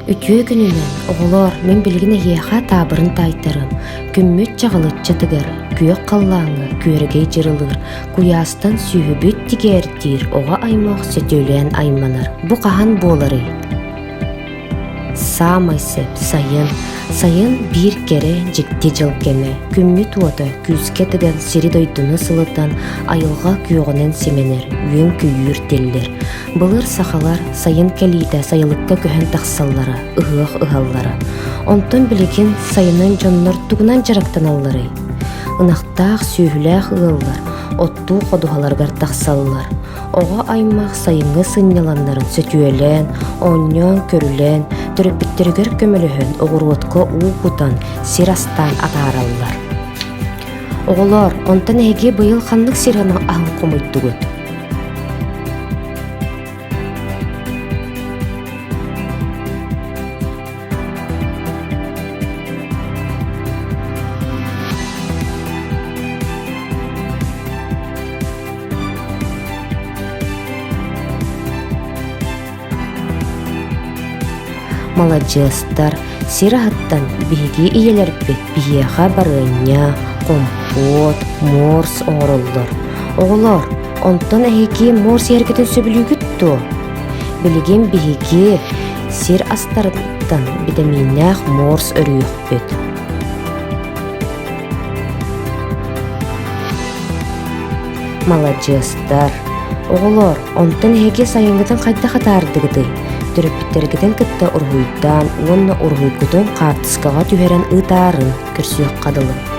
Үтүө күнүнэн, оҕолоор, мин билигин эһиэхэ таабырын таайтарыам. Күммүт чаҕылыччы тыгар, күөх халлааҥҥа күөрэгэй дьырылыыр, куйаастан сүөһүбүт тигээрдиир, оҕо аймах сөтүөлээн айманар. Бу хаһан буоларый? Саамай сөп сайын. Сайын биир кэрэ, дьикти дьыл кэмэ. Күммүт уота күүскэ тыган сири-дойдуну сылытан, айылҕа күөҕүнэн симэнэр, үөн-көйүүр тиллэр. Былыр сахалар сайын кэлиитэ сайылыкка көһөн тахсаллара, ыһыах ыһаллара. Онтон билигин сайынын дьоннор тугунан дьарыктаналларый? Ынахтаах, сүөһүлээх ыаллар оттуу ходуһаларыгар тахсаллар. Оҕо аймах сайыҥҥы сынньаланнарын сөтүөлээн, оонньоон-көрүлээн, төрөппүттэригэр көмөлөһөн оҕуруотка уу кутан, сир астаан атаараллар. Оҕолоор, онтон эһиги быйыл ханнык сир аһын хомуйдугут? Маладьыастар, сир аһыттан биһиги ийэлэрбит биһиэхэ барыанньа, компот, морс оҥороллор. Оҕолоор, онтон эһиги морс иһэргитин сөбүлүүгүт дуо? Билигин биһиги сир астарыттан битэмииннээх морс өрүөхпүт. Маладьыастар! Оҕолоор, онтон эһиги сайыҥҥытын хайдах атаардыгытый? Төрөппүттэргитин кытта уруһуйдаан уонна уруһуйгутун хаартыскаҕа түһэрэн ыытаарын көрсүөххэ дылы.